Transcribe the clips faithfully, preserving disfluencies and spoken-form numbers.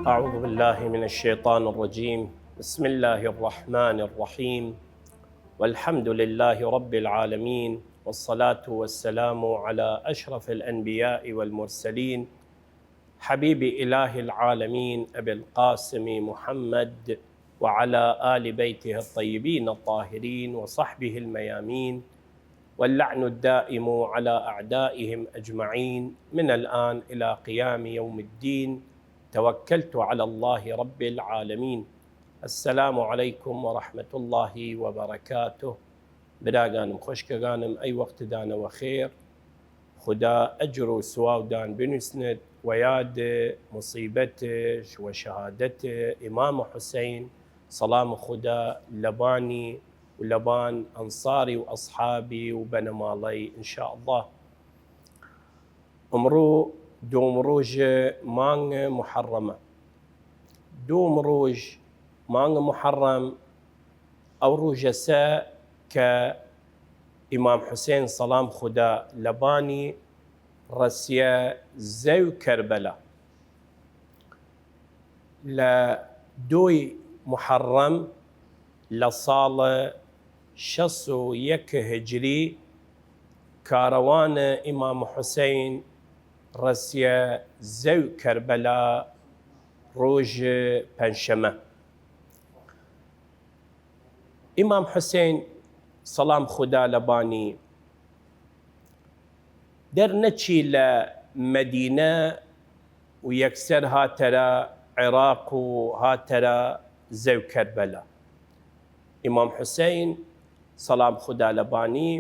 أعوذ بالله من الشيطان الرجيم. بسم الله الرحمن الرحيم. والحمد لله رب العالمين. والصلاة والسلام على أشرف الأنبياء والمرسلين. حبيب إله العالمين أبي القاسم محمد وعلى آل بيته الطيبين الطاهرين وصحبه الميامين. واللعن الدائم على أعدائهم أجمعين من الآن إلى قيام يوم الدين. توكلت على الله رب العالمين. السلام عليكم ورحمة الله وبركاته. براگانم، خوەشکەگانم، ئەی وەختدانە وەخێر. خودا ئەجر و سواودان بنووسنێد وە یاد موسیبەتش و شەهادەت ئیمام حوسەین، سەڵام خودا لەبانی و لەبان ئەنساری و ئەسحابی و بەنەماڵەی، ان شاء الله. ئمڕوو دووم ڕووژ مانگ محەڕەمە. دووم ڕووژ مانگ محەڕەم ئەو ڕووژەسە کە ئیمام حوسێن سەڵام خودا لەبانی ڕەسیە زەو کەربەلا. لە دووی محەڕەم لە ساڵ شەس و یەک هجری کارەوان ئیمام حوسەین ڕەسیە زەو کەربەلا ڕووژ پەنجشەمە. ئیمام حوسەین سەڵام خودا لەبانی دەرنەچی لە مەدینە و یەکسەر هاتەرە عێراق و هاتەرە زەو کەربەلا. ئیمام حوسەین سەڵام خودا لەبانی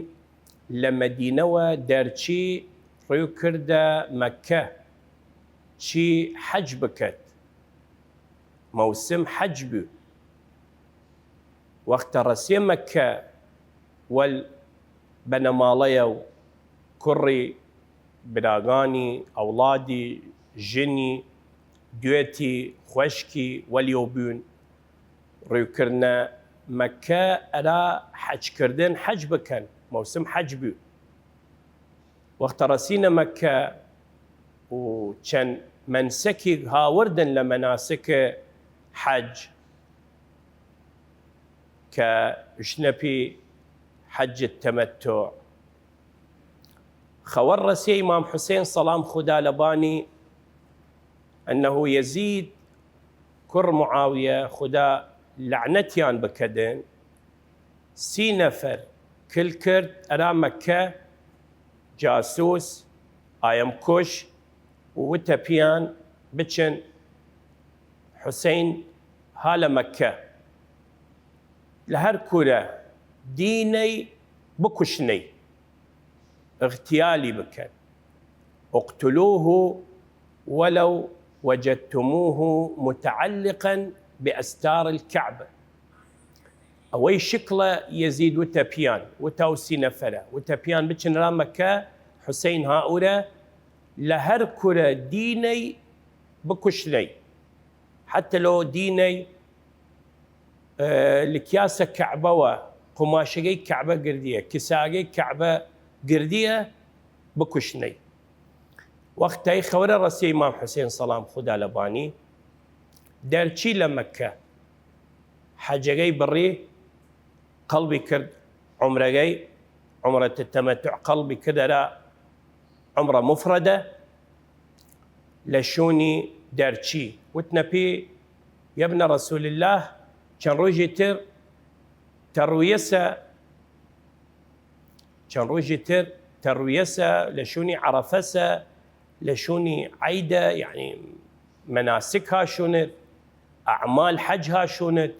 لە مەدینەوە دەرچی ڕوو کردە مەککە چی حەج بکەد. مەوسم حەج بوو. وەختە ڕەسیە مەککە وەل بەنەماڵەیە و کوڕی، براگانی، ئەوڵادی، ژنی، دوێتی، خوەشکی وەلیەو بوون. ڕووکردنە مەککە ئەرا حەج کردن، حەج بکەن، مەوسم حەج بوو. وەختە ڕەسینە مەککە و چەن مەنسەکیگ هاوردن لە مەناسک حەج کە ژنەپی حەج تەمەتوع. خەوەر ڕەسیە ئیمام حوسەین سەڵام خودا لەبانی ئەنەهو یەزید کوڕ معاویە، خودا لەعنەتیان بکەدن، سی نەفەر کل کرد ئەرا مەککە، جاسوس، ئایەم کوش، و وتە پیان بچن حوسەین ها لە مەککە لە هەر کورە دینەی بکوشنەی، اغتیالی بکەن. اقتلوه ولو وجدتموه متعلقا بأستار الكعبة. ئەوەی شکڵە یەزید وتە پیان، وتە ئەو سی نەفەرە، وتە پیان بچن ئەرا مەککە، حوسەین هاورە لە هەر کورە دینەی بکوشنەی. حتە لەو دینەی، ئە، لە کیاسە کەعبەوە، قوماشەگەی کەعبە گردیە، کیساگەی کەعبە گردیە، بکوشنەی. وەختەی خەورە ڕەسیە ئیمام حوسەین سەڵام خودا لەبانی، دەرچی لە مەککە، حەجەگەی بڕی، قەڵبی کرد عومرەگەی، عومرەت تەمەتوع قەڵبی کرد ئەرا عومرە مفرەدە، لە شوونی دەرچی وتنە پی، یەبنە رسول الله، چەن رووژی تر تەڕویەسە، چەن رووژی تر تەڕویەسە، لە شوونی عەرەفەسە، لە شوونی عەیدە، یعنی مەناسک هاشونت، ئەعمال حەج هاشونت،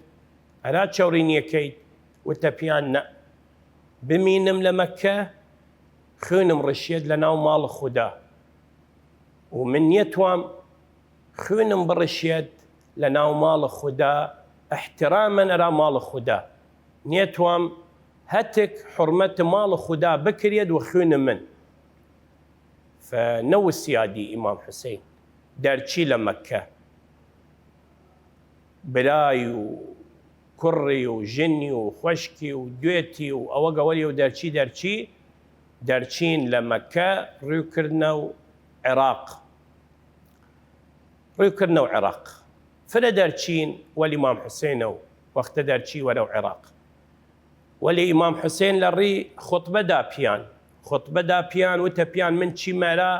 ئەرا چەوڕینیەکەیت؟ وتە پیان نە، بمینم لە مەککە، خوینم ڕشیەت لە ناو ماڵ خودا، و من نیەتوام خوینم بڕشیەت لە ناو ماڵ خودا، احترامەن ئەرا ماڵ خودا، نیەتوام هەتک حورمەت ماڵ خودا بکریەت و خوین من. فنەوسیا دی ئیمام حوسەین دەرچی لە مەککە، برای و کوڕی و ژنی و خوەشکی و دوێتی و ئەوەگە وەلیەو دەرچی، دەرچی، دەرچین لە مەککە، روی کردنە و عراق. روی کردنەو عراق. فرە دەرچین وەل ئیمام حسێنەو، وەختە دەرچی وەرەو عراق. وەلی ئیمام حسێن لە ڕی خوتبە دا پیان، خوتبە دا پیان، وتە پیان: من چیمەرا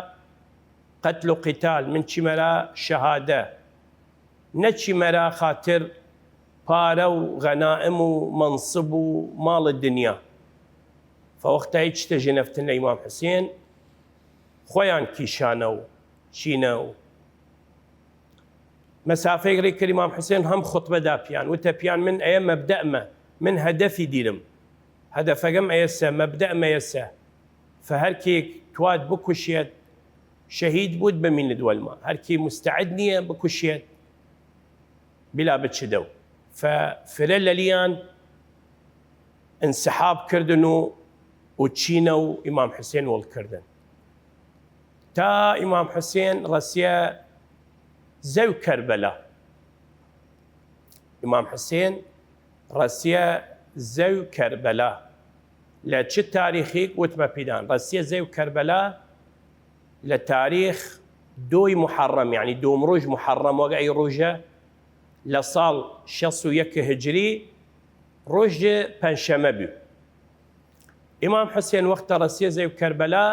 قتل و قتال، من چیمەرا شەهادە، نەچیمەرا خاتر پارە و غەنائم و مەنسب و ماڵ دنیا. فە وەختە هیچ شتە ژنەفتن لە ئیمام حسێن، خوەیان کیشانە و چینە و مەسافەیگ ری کرد ئیمام حسێن هەم خوتبە دا پیان، وتە پیان: من ئەیە مەبدەئمە، من هەدەفی دیرم، هەدەفەگەم ئەیەسە، مەبدەئم ئەیەسە. فە هەر کیگ تواد بکوشێد، شەهید بوود، بمینید وەلما. هەر کی مستەعد نییە بکوشێد، بلا بچدەو. فە فرە لەلیان انسحاب کردن و، و چینە و ئیمام حسێن وڵ کردن. تا ئیمام حسێن ڕەسیە زەو کەربەلا. ئیمام حسێن ڕەسیە زەو کەربەلا. لە چ تاریخیک؟ وتمە پیدان، ڕەسیە زەو کەربەلا لە تاریخ دوی محەڕەم، یعنی دوم ڕوژ محەڕەم، وەگە ئەی ڕوژە لە ساڵ شەست و یەک هجری، ڕوژ پەنجشەمە بی. ئیمام حسێن وەختە ڕەسیە زەو کەربەلا،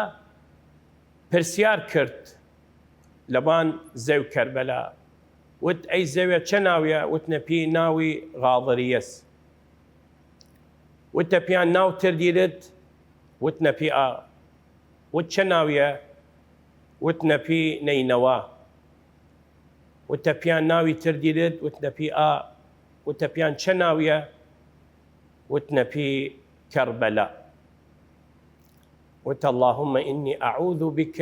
پرسیار کرد لەبان زەو کەربەلا، وت: ئەی زەوێ چە ناویە؟ وتنە پی ناوی غاضریەس. وتە پیان: ناو تر دیرت؟ وتنە پی ئا. وت: چە ناویە؟ وتنە پی نەینەوا. وتە پیان: ناوی تر دیرت؟ وتنە پی ئا. وتە پیان: چە ناویە؟ وتنە پی کەربەلا. وتە: اللهم إني أعوذ بك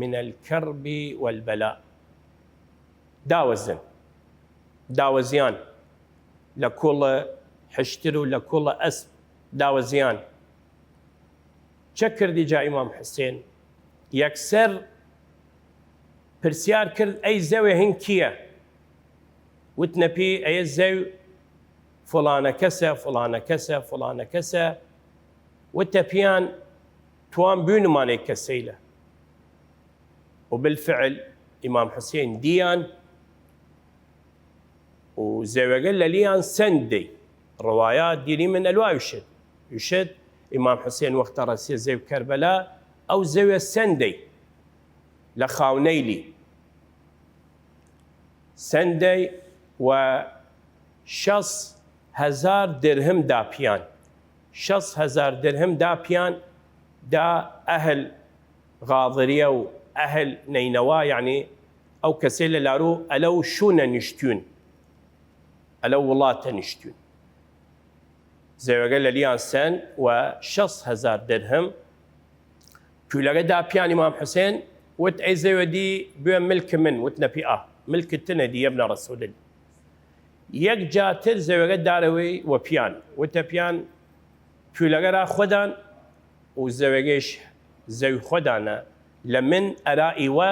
من الكرب والبلاء. داوەزن، داوەزیان، لە کوڵ حشتر و لە کوڵ ئەسپ داوەزیان. چە کردی جا ئیمام حسێن؟ یەکسەر پرسیار کرد: ئەی زەوێ هن کییە؟ وتنە پی: ئەیە زەو فڵانە کەسە، فڵانە کەسە، فڵانە کەسە. وتە پیان: توام بوینمان ئەی کەسەیلە. و بالفعل ئیمام حسێن دیان و زەوێگە لەلیان سەند دەی. ڕەوایات دیریمن ئەلوا وشت، وشت ئیمام حسێن وەختە ڕەسیە زەو کەربەلا، ئەو زەوێ سەند دەی لە خاونەیلی. سەند دەی و شەس هەزار درهم دا پیان. شەس هەزار درهم دا پیان، دا ئەهل غاضریە و ئەهل نەینەوا، یعنی ئەو کەسەیلە لاروو ئەلەو شوونە نیشتوون، ئەلەو وڵاتە نیشتوون. زەوێگە لەلیان سەند و شەس هەزار درهم. پولەگە دا پیان ئیمام حسێن، وت: ئەی زەوێ دی بوێ ملک من. وتنە پی ئا، ملک تنە دی یەبنە رسول الله. یەک جاتر زەوێگە دارەوەی وە پیان، وتە پیان: پولەگە را خوەدان و زەوێگەیش زەوی خوەدانە لە من ئەرا ئیوە،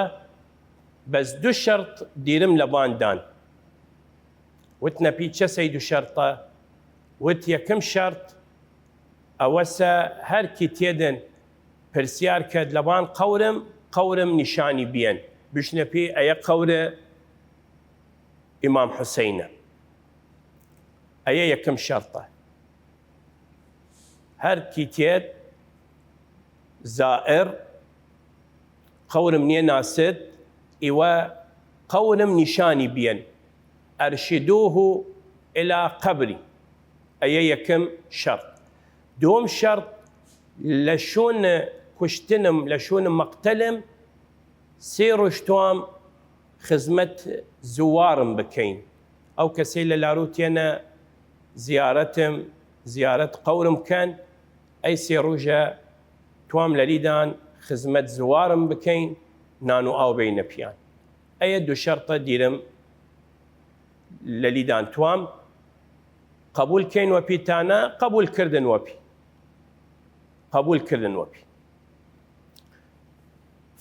بەس دو شەرت دیرم لەبان دان. وتنە پی: چەسەی دو شەرتە؟ وت: یەکم شەرت ئەوەسە هەر کی تێدن پرسیار کەێد لەبان قەورم، قەورم نیشانی بیەن، بشنە پی ئەیە قەور ئیمام حسینە. ئەیە یەکم شەرتە. هەر کی تێد زائر قەورم نیەناسد، ئیوە قەورم نیشانی بیەن، أرشدوه إلى قبري. ئەیە یەکم شەرت. دووەم شەرت، لە شوون کوشتنم، لە شوون مەقتەلم، سێ رووژ توام خزمەت زووارم بکەین. ئەو کەسەیلە لاروو تیەنە زیارەتم، زیارەت قەورم کەن، ئەی سێ رووژە توام لەلیدان خزمەت زووارم بکەین، نان و ئاو بەینە پیان. ئەیە دو شەرتە دیرم لەلیدان توام قەبول کەین وەپی، تانە قەبول کردن وەپی، قەبول کردن وەپی.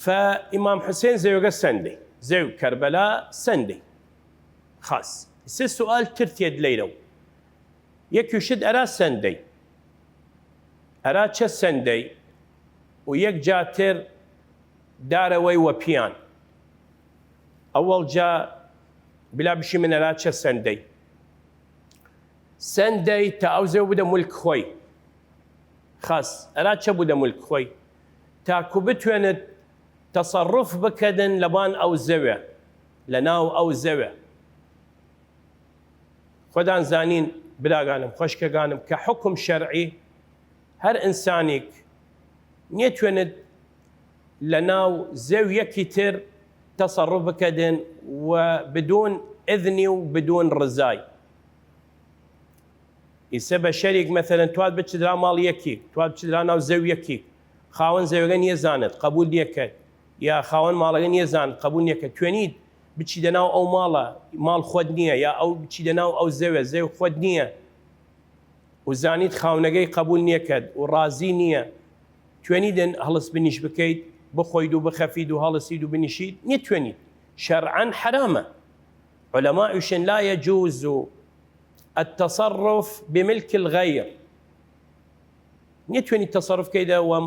فە ئیمام حسێن زەوێگە سەندەی، زەو کەربەلا سەندەی. خاس سێ سوال تر تێد لەیرەو. یەکی وشت ئەرا سەندەی، ئەرا چە سەندەی؟ و یەک جاتر دارەوەی وەپیان. ئەوەڵ جا بلا بشیمن ئەرا چە سەندەی. سەندەی تا ئەو زەو بدە مولک خوەی. خاس ئەرا چە بودە مولک خوەی؟ تاکو بتوێنت تەسەڕف بکەدن لەبان ئەو زەوێ، لە ناو ئەو زەوێ. خوەدان زانین، براگانم، خوەشکەگانم، کە حوکم شەرعی هەر ئنسانیک نیەتوێنێت لە ناو زەو یەکی تر تەسەڕف بکەدن و بدون ئذنی و بدون ڕزای. ئیسە بەشەریک، مەسەلەن، توات بچدرا ماڵ یەکیک، توات بچدرا ناو زەو یەکیک، خاوەن زەوەگە نیەزانت، قەبول نیەکەد، یا خاوەن ماڵەگە نیەزانت، قەبول نیەکەد، توێنید بچیدە ناو ئەو ماڵە، ماڵ خوەد نییە، یا ئەو بچیدە ناو ئەو زەوێ، زەو خوەد نییە، و زانید خاونەگەی قەبول نیەکەد و ڕازی نییە، توێنیدن هەڵس بنیش بکەید، بخۆید و بخەفید و هەڵسید و بنیشید، نیەتوێنید. شەرعەن حەرامە. عولەما ئویشن: لا يجوز التصرف بملك الغير. نیەتوێنید تەسەڕف کەیدە وە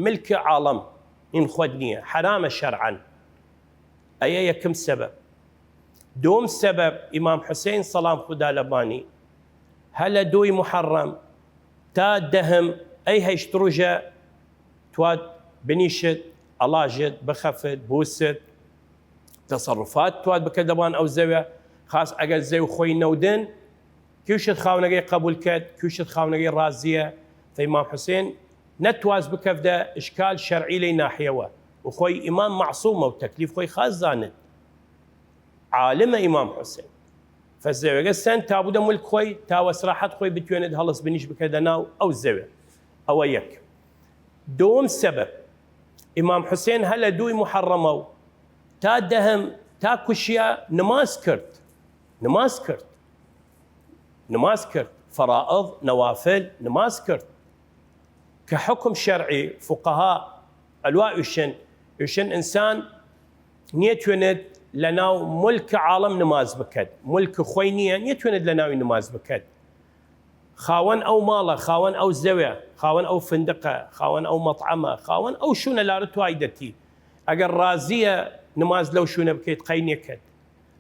ملک عاڵەم، ئین خوەد نییە، حەرامە شەرعەن. ئەیە یەکم سەبەب. دووم سەبەب، ئیمام حوسین سەڵام خودا لەبانی، هە لە دووی محەڕەم تا دەهم، ئەی هەشت ڕوژە تواد بنیشت، ئەڵاژت، بخەفت، بوست، تەسەڕفات تواد بکەد لەبان ئەو زەوێ، خاس ئەگەر زەو خوەی نەودن، کویشت خاونەگەی قەبول کەد، کویشت خاونەگەی ڕازیە. فە ئیمام حوسین نەتواس بکەفدە ئشکال شەرعی لەی ناحیەوە، و خوەی ئیمام مەعسومە و تەکلیف خوەی خاس زانت. عالمە ئیمام حوسین. فە زەوێگە سەن تا بودە مولک خوەی، تا وە سراحەت خوەی بتوێنێت هەڵس بنیش بکەدە ناو ئەو زەوێ. ئەوە یەک. دووم سەبەب، ئیمام حوسین هە لە دووی محەڕەمە و تا دەهم، تا کوشیا نماز کرد. نماز کرد. نماز کرد. فەرائض، نەوافل، نماز کرد. کە حوکم شەرعی، فوقەها ئەلوا ئویشن، ئویشن ئنسان نیەتوێنێت لە ناو مولک عاڵەم نماز بکەد. مولک خوەی نییە، نیەتوێنێت لە ناوی نماز بکەد. خاوەن ئەو ماڵە، خاوەن ئەو زەوێ، خاوەن ئەو فندقە، خاوەن ئەو مەطعەمە، خاوەن ئەو شوونە لارە توایدەتی. ئەگەر ڕازیە نماز لەو شوونە بکەیت، قەی نیەکەد.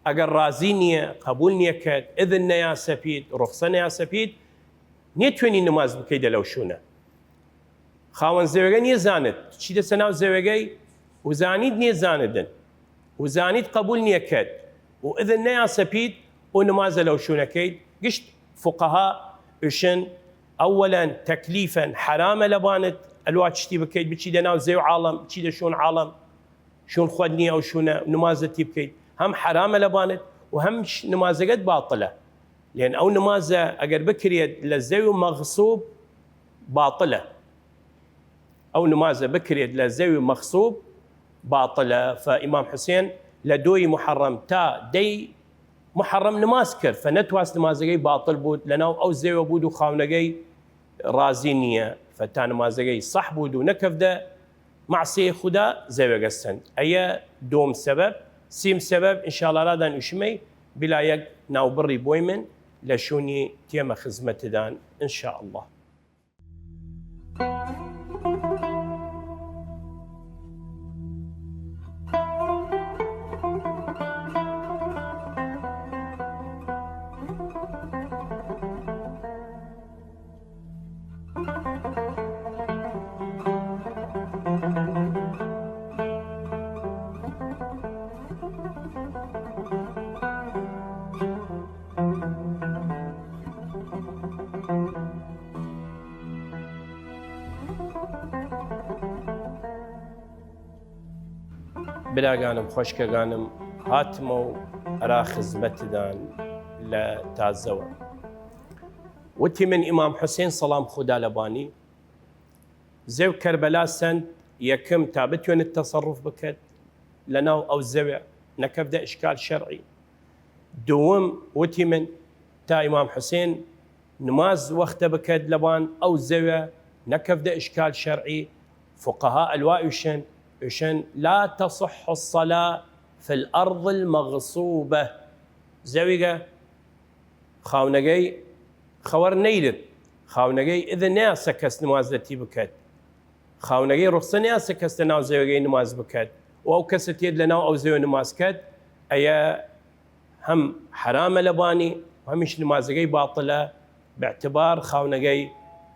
ئەگەر ڕازی نییە، قەبول نیەکەد، ئذن نەیاسەپید، ڕوخسە نەیاسەپید، نیەتوێنی نماز بکەیدە لەو شوونە. خاوەن زەوێگە نیەزانت، چیدەسە ناو زەوێگەی و زانید نیەزانتن و زانید قەبول نیەکەد و ئذن نەیاسەپید و نمازە لەو شوونەکەید. گشت فوقەها ئوشن، ئەوەلەن تەکلیفەن، حەرامە لەبانت ئەلوا چشتی بکەید، بچیدە ناو زەو عاڵەم، بچیدە شوون عاڵەم، شوون خوەد نییە ئەو شوونە نمازەتی بکەید، هەم حەرامە لەبانت و هەم ش-، نمازەگەت باطلە. لێن ئەو نمازە ئەگەر بکرێت لە زەوی مەغصوب، باطلە. ئەو نمازە بکرێت لە زەوی مەغصوب، باطلە. فە ئیمام حوسێن لە دووی محەڕەم تا دەی محەڕەم نماز کرد، فە نەتواست نمازەگەی باطل بوود، لە ناو ئەو زەوێ بوود و خاونەگەی ڕازی نییە، فە تا نمازەگەی سەح بوود و نەکەفدە مەعسیەی خودا، زەوێگە سەند. ئەیە دووم سەبەب. سیم سەبەب، انشاءاللە، ئەرادان ئوشمەی، بلا یەک ناوبڕی بویمن لە شوونی تێمە خزمەتدان، انشاءاللە. براگانم، خوەشکەگانم، هاتمەو ئەرا خزمەتدان لە تازەوە. وتیمن ئیمام حوسێن سەڵام خودا لەبانی، زەو کەربەلا سەند، یەکم تا بتوێنت تەسەڕف بکەد لە ناو ئەو زەوێ، نەکەفدە ئشکال شەرعی. دووم، وتیمن تا ئیمام حوسێن نماز وەختە بکەد لەبان ئەو زەوێ، نەکەفدە ئشکال شەرعی. فقها ئەلوا ئوشن، ئوشن: لا تصح الصلاة في الأرض المغصوبة. زەویگە خاونەگەی خەوەر نەیرد، خاونەگەی ئذن نەیاسە کەس نماز لەتی بکەد. خاونەگەی ڕوخسە نیاسە کەس لەناو زەوێگەی نماز بکەد، و ئەو کەسە تیەێد لەناو ئەو زەوێ نماز کەد، ئەیە هەم حەرامە لەبانی، و هەمیش نمازەگەی باطلە، باعتبار خاونەگەی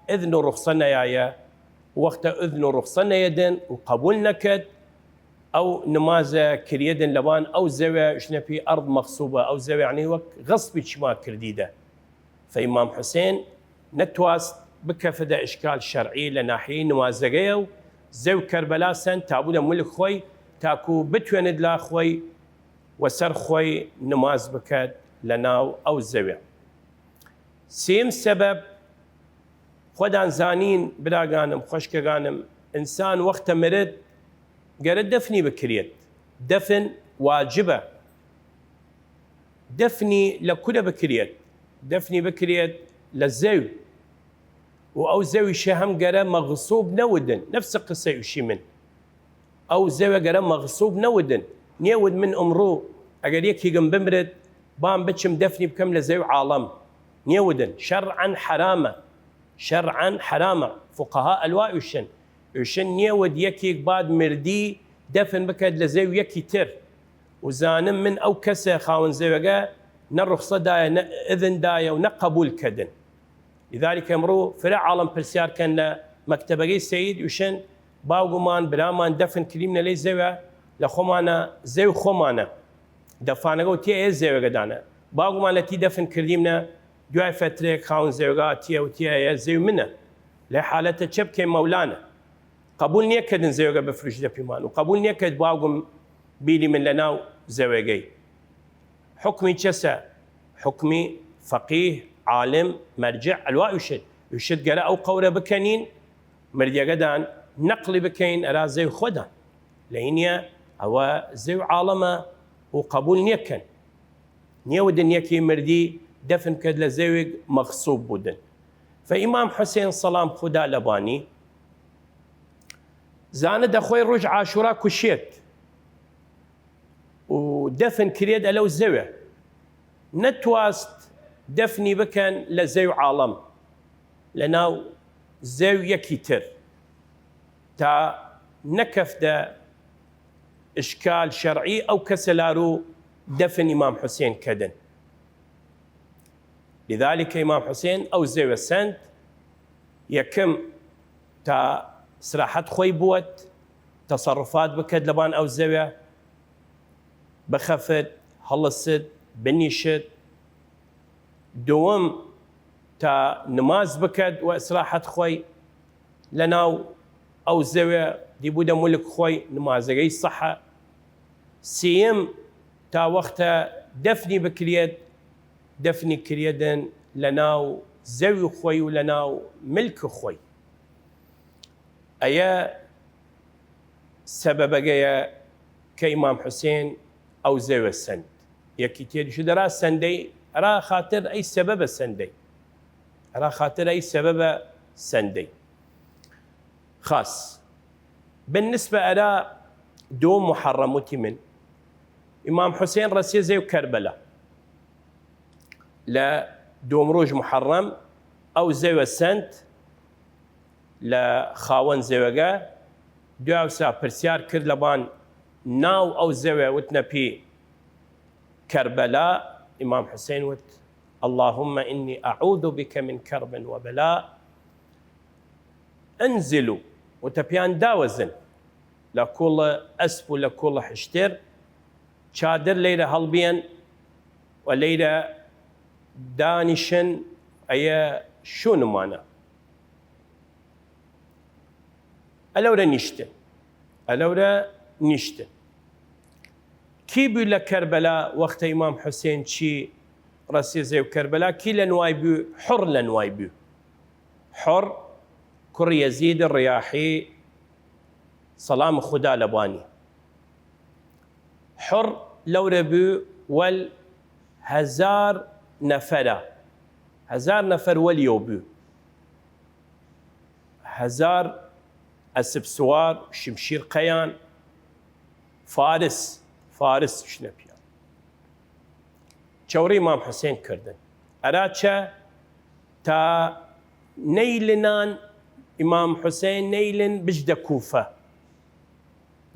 ئذن و ڕوخسە نەیایە، وەختە ئذن و ڕوخسە نەیەدن و قەبول نەکەد، ئەو نمازە کریەێدن لەبان ئەو زەوێ، شنەپی ئەرض مەغصوبە، ئەو زەوێ یەعنی وەک غەصبی چما کردیدە. فە ئیمام حوسێن نەتواست بکەفدە ئشکال شەرعی لە ناحیەی نمازەگەیە و زەو کەربەلا سەن تا بوودە ملک خوەی، تاکو بتوێنێد لا خوەی وەسەر خوەی نماز بکەد لەناو ئەو زەوێ. سیم سەبەب، خوەدان زانین، براگانم، خوەشکەگانم، ئنسان وەختە مرد گەرە دەفنی بکریەێد. دەفن واجبە. دەفنی لە کورە بکریەێد؟ دەفنی بکریەێد لە زەو. و ئەو زەویشە هەم گەرە مەغصوب نەودن، نەفس قسەی ئوشیمن. ئەو زەوێ گەرە مەغصوب نەودن. نیەود من ئمڕوو ئەگەر یەکیگم بمرد، بام بچم دەفنی بکەم لە زەو عاڵەم. نیەودن. شەرعەن حەرامە. شەرعەن حەرامە. فوقەها ئەلوا ئوشن. ئوشن نیەود یەکیگ باد مردی دەفن بکەێد لە زەو یەکی تر. و زانم من ئەو کەسە خاون زەوێگە نە ڕوخسە دایە، نە ئذن دایە و نە قەبول کەدن. لذلك ئمڕوو فرە عاڵەم پرسیار کەن لە مەکتەبەگەی سەید، ئوشن باوگمان، برامان دەفن کریمنە لەی زەوێ، لە خوەمانە، زەو خوەمانە. دەفانەگە و تیە ئێ زەوێگە دانە. باوگمان لە تی دەفن کردیمنە، دویای فەترەیگ خاون زەوێگە تیە و تیە ئێ زەو منە. لەی حالەتە چە بکەیم مەولانە؟ قەبول نیەکەدن زەوێگە بفروش دەپیمان و قەبول نیەکەد باوگم بیلی من لەناو زەوێگەی. حکمی چەسە؟ حکمی فەقیه، عالم، مەرجع، ئەلوا ئوشت. ئوشت گەرە ئەو قەورە بکەنین، مردیەگەدان نەقلی بکەین ئەرا زەو خوەدان. لەینیە ئەوە زەو عاڵەمە و قەبول نیەکەن. نیەودن یەکی مردی دەفن کەد لە زەوێگ مەغصوب بودن. فە ئیمام حوسێن سەڵام خودا لەبانی زانە دەخوەی ڕوژ عاشورا کوشێد و دەفن کریەێد ئەلەو زەوێ. نەتواست دەفنی بکەن لە زەو عاڵەم، لەناو زەو یەکی تر، تا نەکەفدە ئشکال شەرعی ئەو کەسە لارو دەفن ئیمام حوسێن کەدن. لذلك ئیمام حوسێن ئەو زەوێ سەند، یەکم تا سراحەت خوەی بوەد، تەسەڕفات بکەد لەبان ئەو زەوێ، بخەفت، هەڵست، بنیشت. دووەم تا نماز بکەد و ئسراحەت خوەی لەناو ئەو زەوێ، دی بودە ملک خوەی، نمازەگەی سەحە. سیەم تا وەختە دەفنی بکریەێد، دەفنی کریەێدن لەناو زەوی خوەی و لەناو ملک خوەی. ئەیە سەبەبەگەیە کە ئیمام حوسێن ئەو زەوێ سەند. یەکی تیەێد ئوشت ئەرا سەندەی، ئەرا خاتر ئەی سەبەبە سەندەی. ئەرا خاتر ئەی سەبەبە سەندەی. خاس. بالنسبە ئەرا دووەم محەڕەم وتیمن، ئیمام حوسێن ڕەسیە زەو کەربەلا. لە دووەم ڕوژ محەڕەم ئەو زەوێ سەند لە خاوەن زەوێگە. دویاوسا پرسیار کرد لەبان ناو ئەو زەوێ، وتنە پی کەربەلا. ئیمام حوسێن وت: اللهم إني أعوذ بك من كرب وبلاء. انزلوا. وتە پیان داوەزن لە کوڵ ئەسپ و لە کوڵ حشتر، چادر لەیرە هەڵبیەن و لەیرە دانیشن، ئەیە شوونمانە. ئەلەورە نیشتن. ئەلەورە نیشتن. کی بوو لە کەربەلا وەختە ئیمام حوسێن چی ڕەسیە زەو کەربەلا؟ کی لە نوای بوو؟ حوڕ لە نوای بوو. حوڕ کوڕ یەزید ڕیاحی، سەڵام خودا لەبانی. حوڕ لەورە بوو وەل هەزار نەفەرە، هەزار نەفەر وەلیەو بوو، هەزار ئەسپ سوار، شمشیر قەیان، فارس، فارس شنە پیان. چەوڕی ئیمام حوسێن کردن. ئەرا چە؟ تا نەیلنان ئیمام حسین نەیلن بچدە کوفە،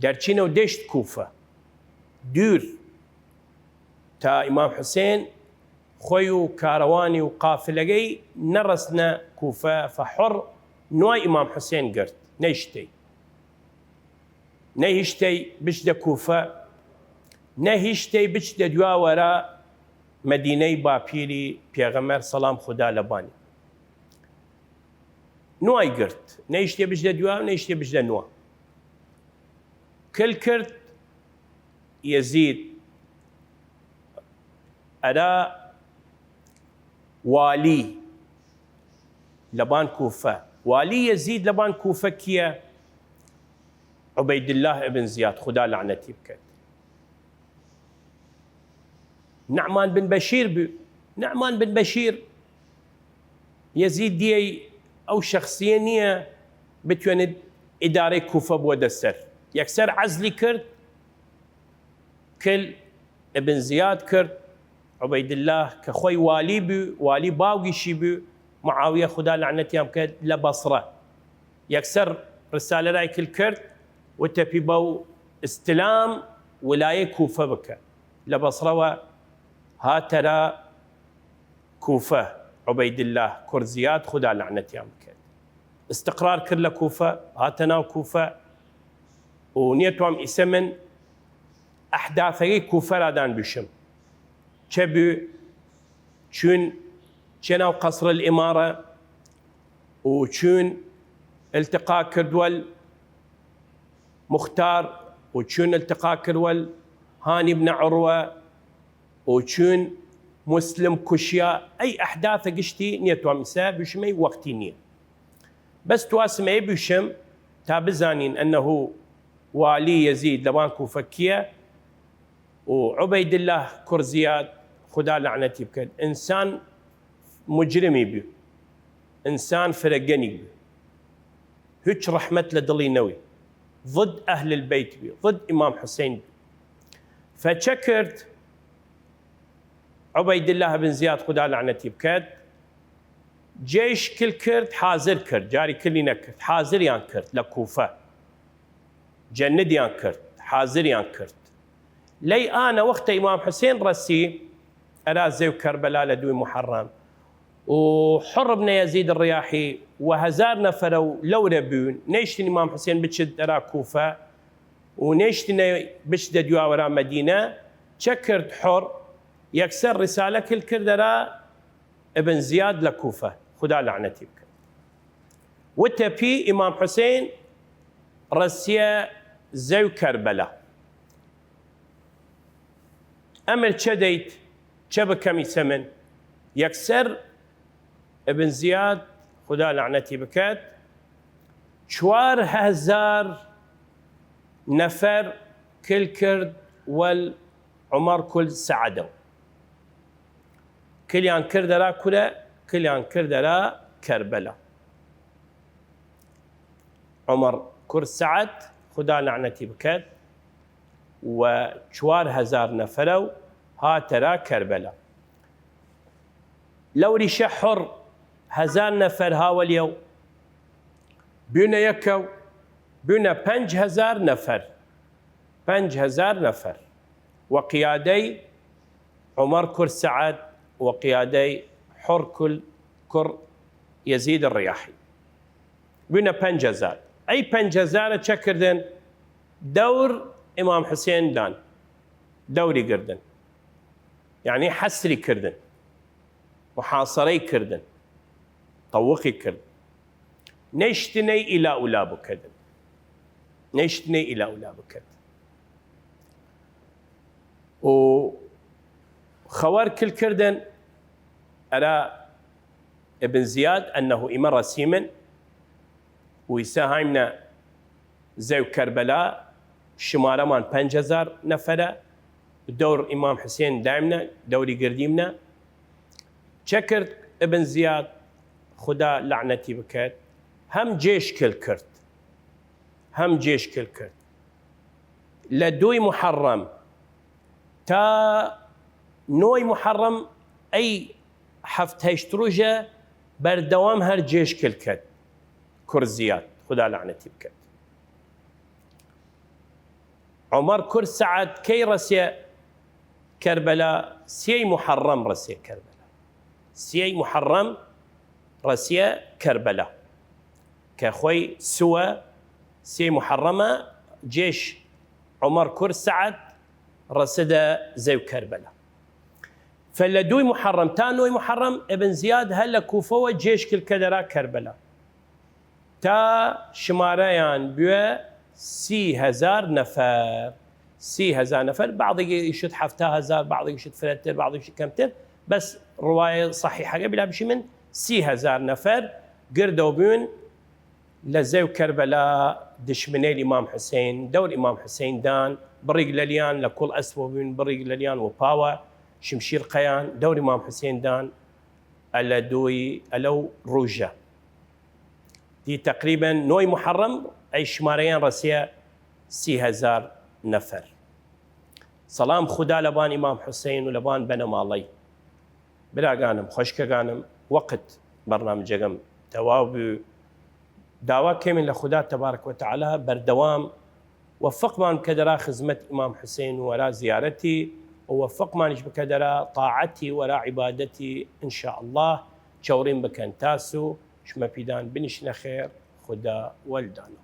دەرچینەو دەیشت کوفە دور، تا ئیمام حسین خوەی و کاروانی و قافلەگەی نەڕەسنە کوفە، فە حڕ نوای ئیمام حسین گرد، نەیشتەی نەیشتەی بچدە کوفە، نەیشتەی بچدە دواوەرە مەدینەی باپیری پێغەمەر، سەڵام خودا لەبانی. نوای گرد، نەیشتێ بچدە دوا و نەیشتێ بچدە نوا. کل کرد یەزید ئەرا والی لەبان کوفە. والی یەزید لەبان کوفە کیە؟ عوبەیداللە ئبن زیاد، خودا لەعنەتی بکەد. نعمان بن بەشیر بو. نعمان بن بەشیر، یەزید دیەی ئەو شەخسیە نیە بتوێنێد ئیدارەی کوفە بوەدە سەر. یەکسەر عەزلی کرد، کل ئبن زیاد کرد، عوبەیداللە کە خوەی والی بو، والی باوگیشی بو، معاویە خودا لەعنەتیان بکەد، لە بەسڕە. یەکسەر رسالە رای کل کرد، وتەپی بەو ئستلام ولایەی کوفە بکە. لە بەسڕەوە هاتەرا کوفە، عوبەیداللە کوڕ زیاد، خودا لەعنەتیان بکەد. ئستقرار کرد لە کوفە، هاتە ناو کوفە و نیەتوام ئیسە من ئەحدافەگەی کوفە رادان بوشم. چە بو؟ چون چە ناو قەسر الئمارە و چون التقا کرد وەل مختار و چون التقا کرد وەل هانی بن عروە و چون مسلم کوشیا. ئەی ئەحدافە گشتی نیەتوام ئیسە بوشمەی، وەختی نیە. بەس تواسم ئەی بوشم تا بزانین ئەنەهو والی یەزید لەبان کوفە کیە و عوبەیداللە کوڕ زیاد، خودا لەعنەتی بکەد، ئنسان مجرمی بو، ئنسان فرەگەنی بو، هیچ رەحمەت لە دڵی نەوی، ضد ئەهل البەیت بو، ضد ئیمام حسین بو. فە چە کرد؟ عوبەیداللە بن زیاد، خودا لەعنەتی بکەد، جەیش کل کرد، حازر کرد، جاری کلی نەکرد، حازریان کرد لە کوفە، جەندیان کرد، حازریان کرد. لەی ئانە وەختە ئیمام حسین رەسی ئەرا زێو کەربەلا لە دوی محەڕەم و حڕ بن یەزید ڕیاحی و هەزار نەفەرە و لەورە بوون، نەیشتن ئیمام حسین بچد ئەرا کوفە و نەیشتنە بچدە دواوەرا مەدینە. چە کرد حڕ؟ یەکسەر رسالە کل کرد ئەرا ئبن زیاد لە کوفە، خودا لەعنەتی بکەد. وتەپی ئیمام حسین رەسیە زەو کەربەلا. ئەمر چە دەیت؟ چە بکەم ئیسە من؟ یەکسەر ئبن زیاد، خودا لەعنەتی بکەد، چوار هەزار نەفەر کل کرد وەل عومەر کول سەعدەو. کلیان کرد ئەرا کورە؟ کلیان کرد ئەرا کەربەلا. عومەر کور سەعد، خودا لەعنەتی بکەد، و چوار هەزار نەفەرەو هاتەرا کەربەلا. لەوریشە حڕ هەزار نەفەر هاوەلیەو بوینە یەکەو، بوینە پەنج هەزار نەفەر. پەنج هەزار نەفەر وە قیادەی عومەر کور سەعد و قیادەی حڕ کول کوڕ یەزید ڕیاحی. بوینە پەنج هەزار. ئەی پەنج هەزارە چە کردن؟ دەور ئیمام حسین دان، دەوری گردن، یعنی حەسری کردن، محاصرەی کردن، تەوقی کرد، نەیشتنەی ئیلا ئولا بکردن، نەیشتنەی ئیلا ئولا بکرد. و خەوەر کل کردن ئەرا ئبن زیاد ئەنەهو ئیمە ڕەسیمن و ئیسە هایمنە زەو کەربەلا، شمارەمان پەنج هەزار نەفەرە، دەور ئیمام حسین دایمنە، دەوری گردیمنە. چە کرد ئبن زیاد، خودا لەعنەتی بکەد؟ هەم جێش کل کرد، هەم جێش کل کرد. لە دوی محەڕەم تا نۆی محەڕەم، ئەی هەفت هەشت رووژە بەردەوام هەر جێش کل کەد. کور زیاد، خودا لەعنەتی بکەد. عومەر کور سەعد کەی رەسیە کەربەلا؟ سیەی موحەڕەم رەسیە کەربەلا. سیەی موحەڕەم رەسیە کەربەلا، کە خوەی سوە سیەی موحەڕەمە جێش عومەر کور سەعد رەسدە زەو کەربەلا. فە لە دوی موحەڕەم تا نۆی موحەڕەم ئبن زیاد هە لە کوفەوە جێش کل کەدەرا کەربەلا. تا شمارەیان بوێ سی هەزار نەفەر. سی هەزار نەفەر، بعضیگ ئیشت حەفتا هەزار، بعضیگ ئیشت فرەتر، بعضیگ ئیشت کەمتر، بەس رواێ سەحیحەگە بلا بشیمن سی هەزار نەفەر گردەو بوین لە زەو کەربەلا. دشمنەیل ئیمام حسین دەور ئیمام حسین دان، بڕیگ لەلیان لە کوڵ ئەسپەو بوین، بڕیگ لەلیان وە پاوە شمشیر قەیان دەور ئیمام حسین دان. ئەلە دوی ئەلەو رووژە دی تقریبا نۆی موحەڕەم ئەی شمارەیان رەسیە سی هەزار نەفەر. سەڵام خودا لەبان ئیمام حسین و لەبان بەنەماڵەی. براگانم، خوەشکەگانم، وەقت بەرنامجەگەم تەواو بوو. داوا کەیمن لە خودا تەبارک وتعالی بەردەوام وەفقمان بکەدەرا خزمەت ئیمام حسین و وەرا زیارەتی، و وەفقمانیش بکەدەرا طاعەتی وەرا عیبادەتی، ان شاء الله. چەوڕیم بکەن تاسو شمە پیدان بنیشنە خێر. خودا وەلدانە.